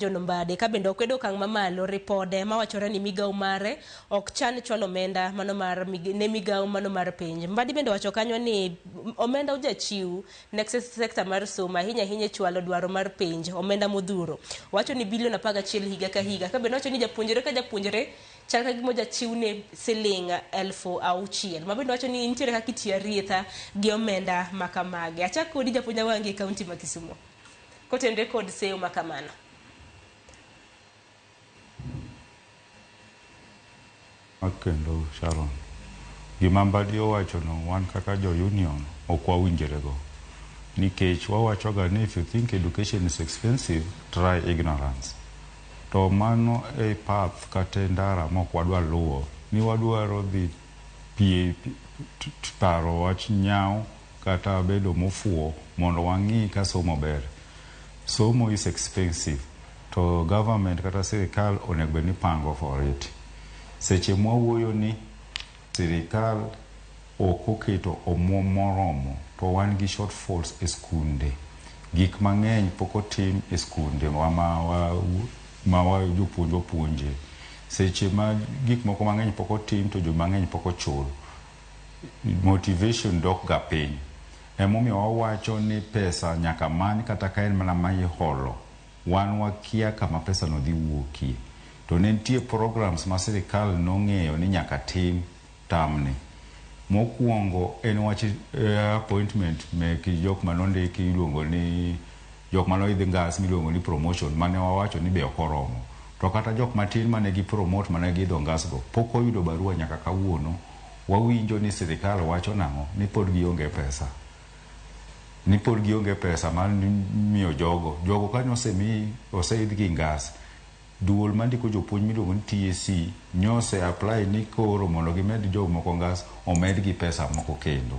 John Mbadi ka bende okwedo okang' mamalo ripode mawachore ni migawo mare ok chan chwalo omenda mano mar ne migawo mano mar penj. Mbadi bende owacho kanyo ni omenda ojachiw ne sekta mar somo ahinya ahinya e chwalo dwaro mar penj omenda modhuro. Owacho ni bilion 11 higa ka higa ka bende owacho ni japuonjre ka japuonjre chal ka gima ojachiwne siling 6,000. Ma bende owacho ni nitiere kaka itiyo arietha gi omenda makamagi. Achak kodi japuonj Awangi e kaunti ma Kisumo kotenre kod seyo makamano. Kendo Sharon, gima Mbadi owachono wan kaka jo union ok wawinjrego nikech wawachoga ni if you think education is expensive, try ignorance. To mano e path kata e ndara mok wadwa luwo ni wadwaro dhi pie paro wach nyawo kata bedo mofuwo mondo wang'i ka somo ber. Somo is expensive to government kata sirikal onego bed ni pango for it. Seche mwawuoyo ni sirikal ok oketo omuom moromo to wan gi shortfalls e skunde. Gik mang'eny pok otim e skunde ma jopuonjwa puonje. Seche ma gik moko mang'eny pok otim to joma ng'eny pok ochul. Motivation dok ga piny. Emomiyo wawacho ni pesa nyaka many kata ka en mana ma iholo. Wan wakia kama pesa no dhi wuokie. To ne nitie programs ma sirikal nong'eyo ni nyaka tim term ni. Mokwongo en wach appointment mek jok manondiki iluongo ni jok manoidh ngas miluongo ni promotion mane wawacho ni be ok oromo. To kata jok matin mane gi promote mane giidho ngas go pok oyudo barua nyaka kawuono. Wawinjo ni sirikal wacho nang'o ni pod gionge pesa. Ni pod gionge pesa mar miyo jogo. Jogo kanyo osemi oseidh gi ngas duol mandiko jopuonj miluongo ni TSC nyose apply ni koro mondo gimed jomoko ngas omedgi pesa moko kendo.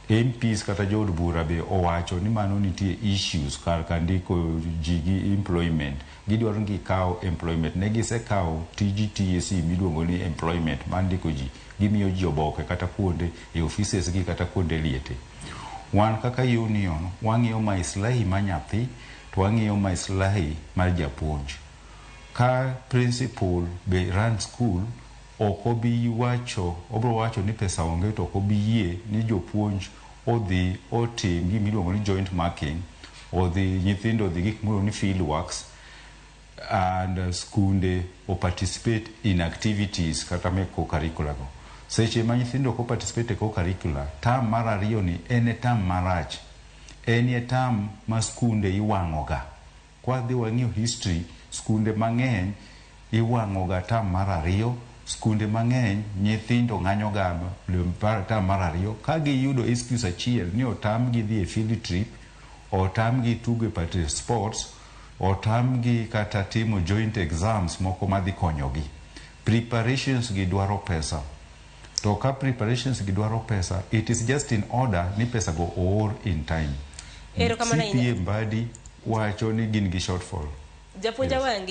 MPs kata jood bura be owacho ni mano nitie issues kar ka ndiko ji gi employment. Gidwaro ni gikaw employment. Ne gisekawo tij TSC miluongo ni employment mar ndiko ji. Gimiyo ji oboke kata kuonde e offices gi kata kuonde liete. Wan kaka union wang'iyo maslahi mar nyathi to wang'iyo maslahi mar japuonj. Ka principal be run school ok obi wacho obro wacho ni pesa onge to ok obi yie ni jopuonj odhi otim gimiluongo ni joint marking, odhi nyithindo odhi gik miluongo ni field works and skunde o participate in activities kata mek co-curricular go. Seche ma nyithindo ok o participate e co-curricular, term mar ariyo ni en e term marach. En e term ma skunde iwang'o ga. Kwadhi wang'iyo history, skunde mang'eny iwang'o ga term mar ariyo, skunde mang'eny nyithindo ng'anyo ga term mar ariyo ka giyudo excuse achiel ni otamgi dhi e field trip, otamgi tugo e sports, otamgi kata timo joint exams moko madhi konyogi. Preparations gi dwaro pesa. To ka preparations gi dwaro pesa, it is just in order ni pesa go oor in time. Erokamano ahinya. CPA Mbadi wacho ni gin gi shortfall. Japuonj Yes. Awange.